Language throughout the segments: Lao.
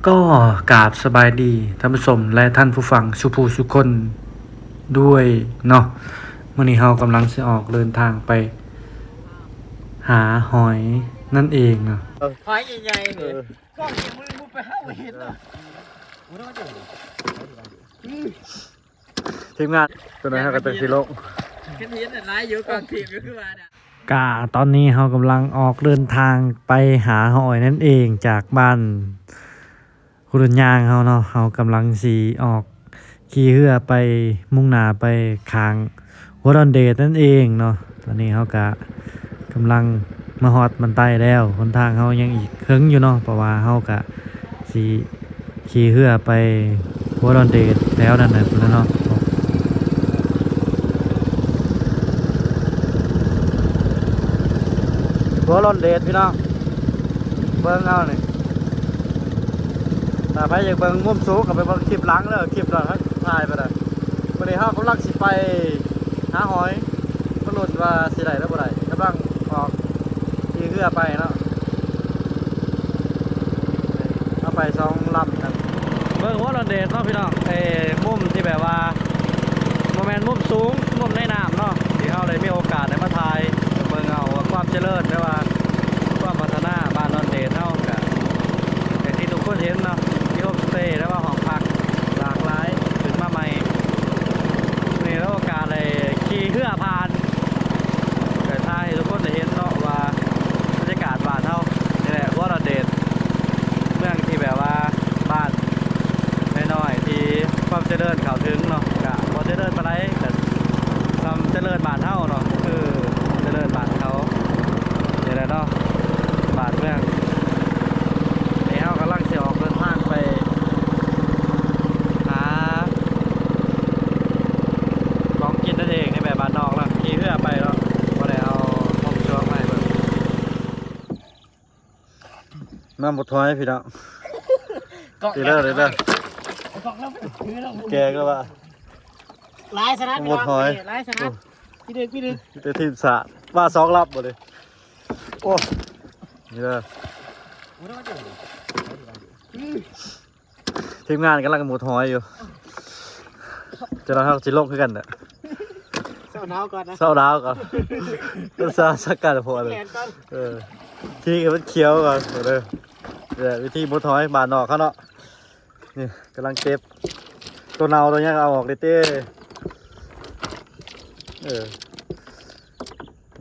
ກໍກາບສະບາຍດີທ່ານຜູ້ຊົມ ແລະ ທ່ານຜູ້ຟັງສູ່ຜູ້ສູ່ຄົນດ້ວຍເນາະ. ມື້ນີ້ເຮົາກຳລັງຊິອອກເດີນທາງໄປຫາຫອຍນັ້ນເອງເນາະ. ຫອຍໃຫຍ່ໆນີ້ ກ້ອງຍັງບໍ່ໄປຫາບໍ່ເຫັນເນາະ. ທີມງານຕົວນັ້ນເຮົາກໍຕັ້ງຊິລົງ ຄັນເຫັນຫຼາຍຢູ່ ກ້ອງທີມຢູ່ຄືວ່ານະ. ກະຕອນນີ້ເຮົາກຳລັງອອກເດີນທາງໄປຫາຫອຍນັ້ນເອງ ຈາກບ້ານຄູດອນຍາງເຮົາເນາະ. ເຮົາກຳລັງຊິອອກຂີ່ເຮືອໄປ ມຸ່ງໜ້າໄປຂ້າງຫົວດອນເດດນັ້ນເອງເນາະ. ຕອນນີ້ເຮົາກະກຳລັງມາຮອດບ້ານໃຕ້ແລ້ວ. ຫົນທາງເຮົາຍັງອີກເຫິງຢູ່ເນາະ ເພາະວ່າເຮົາກະຊິ ຂີ່ເຮືອໄປຫົວດອນເດດແຖວນັ້ນແຫຼະພຸ້ນແຫຼະເນາະ. ຫົວດອນເດດພີ່ນ້ອງ ເບິ່ງເອົານີ້. ຖ້າໃຜຢາກເບິ່ງມຸມສູງກໍໄປເບິ່ງຄລິບຫຼັງເດີ ຄລິບຫຼັງເຮົາຖ່າຍໄປເດີ. ມື້ນີ້ເຮົາກຳລັງຊິໄປຫາຫອຍ ມາລຸ້ນວ່າຊິໄດ້ຫຼືບໍ່ໄດ້ ກຳລັງອອກ ຂີ່ເຮືອໄປເນາະ. ເຮົາໄປສອງລຳນະ ເບິ່ງຫົວດອນເດດເນາະພີ່ນ້ອງ. ເອີ ມຸມທີ່ແບບວ່າບໍ່ແມ່ນມຸມສູງ ມຸມໃນນ້ຳເນາະ ທີ່ເຮົາໄດ້ມີໂອກາດໄດ້ມາຖ່າຍ ເບິ່ງເອົາວ່າຄວາມຈະເລີນ ຫຼືວ່າຄວາມພັດທະນາບ້ານດອນເດດເຮົາ ກະຢ່າງທີ່ທຸກຄົນເຫັນເນາະ ມີໂຮມສະເຕ ຫຼືວ່າຫ້ອງພັກຫຼາກຫຼາຍຂຶ້ນມາໃໝ່. ນີ້ລະໂອກາດໄດ້ຂີ່ເຮືອຜ່ານ ກໍຖ່າຍໃຫ້ທຸກຄົນໄດ້ເຫັນເນາະວ່າບັນຍາກາດບ້ານເຮົານີ້ແຫຼະ ຫົວດອນເດດ ເມືອງທີ່ແບບວ່າບ້ານນ້ອຍໆ ທີ່ຄວາມຈະເລີນເຂົ້າເຖິງເນາະ ກະບໍ່ຈະເລີນປານໃດ ກະສ່ຳຈະເລີນບ້ານເຮົາເນາະ ຄືຈະເລີນບ້ານເຂົານີ້ແຫຼະເນາະ ບ້ານເມືອງ. ນີ້ເຮົາກຳລັງຊິອອກເດີນທາງໄປຫາ ຂອງກິນນັ້ນເອງ ໃນແບບບ້ານນອກເນາະ ຂີ່ເຮືອໄປເນາະ ບໍ່ໄດ້ເອົາຂອງຊ່ວງມາໃຫ້ເບິ່ງ. ມາໝົດຫອຍພີ່ນ້ອງ ເດີ ເດີ ເດີ ແກງແລ້ວວ່າ ຫຼາຍຊະນະ ໝົດຫອຍ ຫຼາຍຊະນະ. ໂອ້ ພີ່ດຶກ ພີ່ດຶກ ມີແຕ່ທີມຊາດ ມາສອງລຳບໍ່ນີ້. ໂອ້ ນີ້ເດີ. ທີມງານກຳລັງມຸດຫອຍຢູ່ ຈະໄດ້ເຮົາຊິລົງຄືກັນແຫຼະ. ເຊົາໜາວກ່ອນນະ ເຊົາໜາວກ່ອນ ຕ້ອງສະກັດພໍເລີຍ. ເອີ ທີ່ມັນຂຽວກ່ອນເດີ. ແບບວິທີມຸດຫອຍບ້ານນອກເຮົາເນາະ. ນີ້ກຳລັງເກັບ ໂຕເນົ່າໂຕຫຍັງເອົາອອກເດ້. ເອີ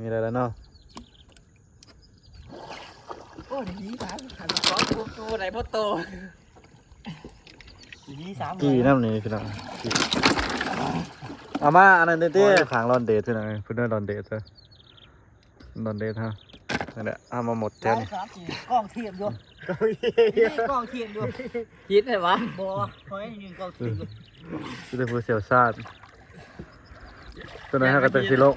ນີ້ໄດ້ແລ້ວເນາະ. ໂອ້ ໄດ້ດີ ສາມ ສາມ ສອງ ໂຕ ໄດ້ບໍ່ໂຕ ດີ ສາມ ຈີ່ນຳນີ້ພີ່ນ້ອງ. ເອົາມາອັນນັ້ນເດ້ ຂ້າງດອນເດດພີ່ນ້ອງ ພຸ້ນດອນເດດ ດອນເດດເຮົາ ນັ້ນແຫຼະ ເອົາມາໝົດແຖວນີ້. ກ້ອງທຽບຢູ່ ກ້ອງທຽບຢູ່ ຜິດໃຫ້ວະ ບໍ່ ຂ້ອຍນີ້ກ້ອງທຽບຢູ່ ຄືຜູ້ຊ່ຽວຊານ. ຕົວນັ້ນເຮົາກໍຕັ້ງຊິລົງ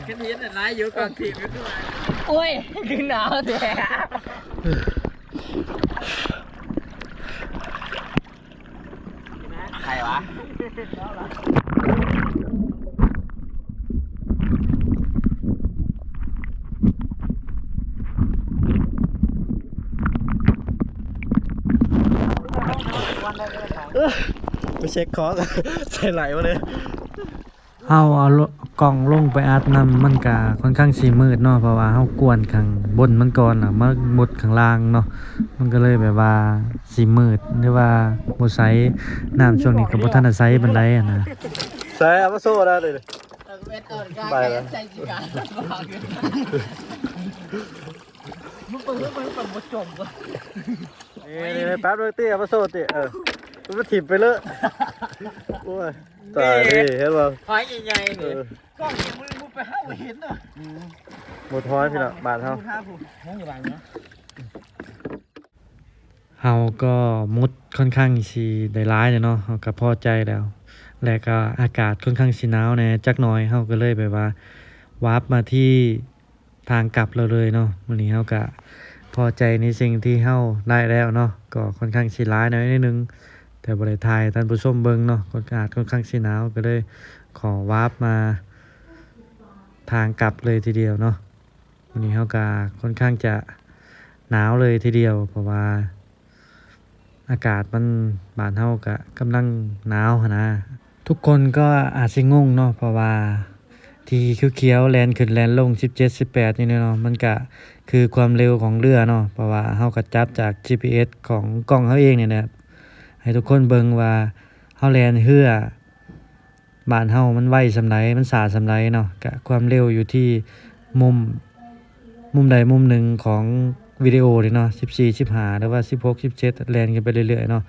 ຄັນເຫັນຫຼາຍຢູ່ ກ້ອງທີມຢູ່ຄືວ່າ. ໂອ້ຍ ຄືໜາວແທ້ ໃຜວະ? ໄປເຊັກຂອງ ໃສ່ໄຫຼມາເລີຍ. ເຮົາເອົາກ້ອງລົງໄປອັດນຳ ມັນກະຂ້ອນຂ້າງຊິມືດເນາະ ເພາະວ່າເຮົາກວນຂ້າງບົນມັນກ່ອນ ແລ້ວມາມຸດຂ້າງລ່າງເນາະ ມັນກໍເລີຍແບບວ່າຊິມືດ ຫຼືວ່າບໍ່ໃສ ນ້ຳຊ່ວງນີ້ກໍບໍ່ທັນໄດ້ໃສປານໃດຫັ້ນນະ. ໃສ່ເອົາມາໂຊໄດ້ເລີຍ ໄປແລ້ວ ມຶງເບິ່ງ ເບິ່ງ ເບິ່ງ ບໍ່ຈົມ ເອີ ນີ້ ແປັບໜຶ່ງຕິ ເອົາມາໂຊຕິ ເອີ ມັນຖິ້ມໄປເລີຍ. ໂອ້ຍ ຕາຍເດ້ ເຫັນບໍ່ ຫອຍໃຫຍ່ໆນີ້ ເອີ ກ້ອງຍັງບໍ່ໄປຫາບໍ່ເຫັນເນາະ. ໝົດຫອຍພີ່ນ້ອງ ບ້ານເຮົາ ຍັງຢູ່ບ້ານເນາະ. ເຮົາກໍໝົດຂ້ອນຂ້າງຊິໄດ້ຫຼາຍແລ້ວເນາະ ເຮົາກໍພໍໃຈແລ້ວ ແລະກໍອາກາດຂ້ອນຂ້າງຊິໜາວແດ່ຈັກໜ່ອຍ ເຮົາກໍເລີຍແບບວ່າວາບມາທີ່ ທາງກັບເຮົາເລີຍເນາະ. ມື້ນີ້ເຮົາກະພໍໃຈໃນສິ່ງທີ່ເຮົາໄດ້ແລ້ວເນາະ ກໍຂ້ອນຂ້າງຊິຫຼາຍໜ້ອຍໜຶ່ງ ແຕ່ບໍ່ໄດ້ຖ່າຍໃຫ້ທ່ານຜູ້ຊົມເບິ່ງເນາະ ອາດຂ້ອນຂ້າງຊິໜາວ ກໍເລີຍຂໍວາບມາທາງກັບເລີຍທີດຽວເນາະ. ມື້ນີ້ເຮົາກະຂ້ອນຂ້າງຈະໜາວເລີຍທີດຽວ ເພາະວ່າ ອາກາດມັນ ບ້ານເຮົາກະກຳລັງໜາວຫັ້ນນະ. ທຸກຄົນກໍອາດຊິງົງເນາະ ເພາະວ່າທີ່ຂຽວໆແລ່ນຂຶ້ນແລ່ນລົງ ສິບເຈັດ ສິບແປດ ນີ້ເນາະ ມັນກະຄືຄວາມເລັວຂອງເຮືອເນາະ ເພາະວ່າເຮົາກໍຈັບຈາກ ຈີພີເອັສ ຂອງກ້ອງເຮົາເອງນີ້ແຫຼະ ໃຫ້ທຸກຄົນເບິ່ງວ່າເຮົາແລ່ນເຮືອ ບ້ານເຮົາມັນໄວສ່ຳໃດ ມັນຊ້າສ່ຳໃດເນາະ ກະຄວາມເລັວຢູ່ທີ່ມຸມ ມຸມໃດມຸມໜຶ່ງຂອງວິດີໂອນີ້ເນາະ ສິບສີ່ ສິບຫ້າ ຫຼືວ່າ ສິບຫົກ ສິບເຈັດ ແລ່ນຂຶ້ນໄປເລື້ອຍໆເນາະ.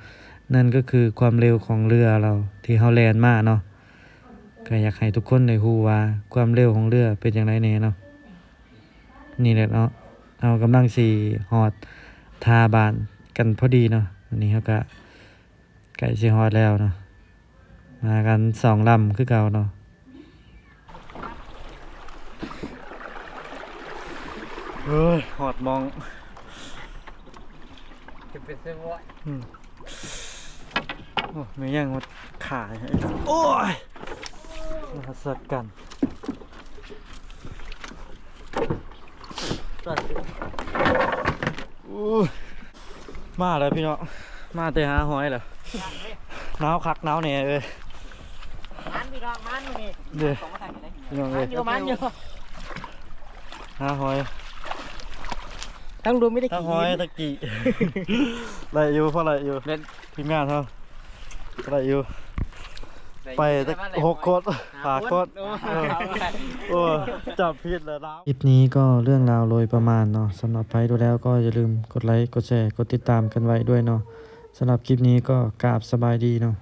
ນັ້ນກໍຄືຄວາມເລັວຂອງເຮືອເຮົາທີ່ເຮົາແລ່ນມາເນາະ. ກໍຢາກໃຫ້ທຸກຄົນໄດ້ຮູ້ວ່າຄວາມເລັວຂອງເຮືອເປັນຈັ່ງໃດແດ່ເນາະ. ນີ້ແຫຼະເນາະ ເຮົາກຳລັງຊິຮອດທ່າບ້ານກັນພໍດີເນາະ. ອັນນີ້ເຮົາກະ ໃກ້ຊິຮອດແລ້ວເນາະ ມາກັນສອງລຳຄືເກົ່າເນາະ. ເອີຍ ຮອດໝ່ອງ ຈະເປັນເຊິ່ງວ່າ ອືມ ໂອ້ ແມ່ນຫຍັງມາຂາຍ ໂອ້ຍ ມະຫັດສະກັນ. ໂອ້ຍ ມາແລ້ວພີ່ນ້ອງ ມາແຕ່ຫາຫອຍແລ້ວ ໜາວຄັກໜາວແນ່ເອີຍ. ມັນພີ່ນ້ອງ ມັນມື້ນີ້ ເດ້ ພີ່ນ້ອງເອີຍ ມັນຢູ່ ມັນຢູ່ ຫາຫອຍ ທັງລຸມມີແຕ່ ທັງຫອຍ ຂີ້ຫີນ ທັງກີ່ ໄດ້ຢູ່ ພໍໄດ້ຢູ່ ເປັນ ທີມງານເຮົາໄດ້ຢູ່ ໄດ້ຢູ່ ໄປຈັກ ໄດ້ ຫົກຄົນ ຫ້າຄົນ ຫ້າຄົນ ເອີ ໂອ້ຍ ໂອ້ຍ ຈຳຜິດແລ້ວນະ. ຄລິບນີ້ກໍເລື່ອງລາວໂດຍປະມານເນາະ. ສຳລັບໃຜດູແລ້ວກໍຢ່າລືມກົດໄລ ກົດແຊ ກົດຕິດຕາມກັນໄວ້ດ້ວຍເນາະ. ສຳລັບຄລິບນີ້ກໍກາບສະບາຍດີເນາະ.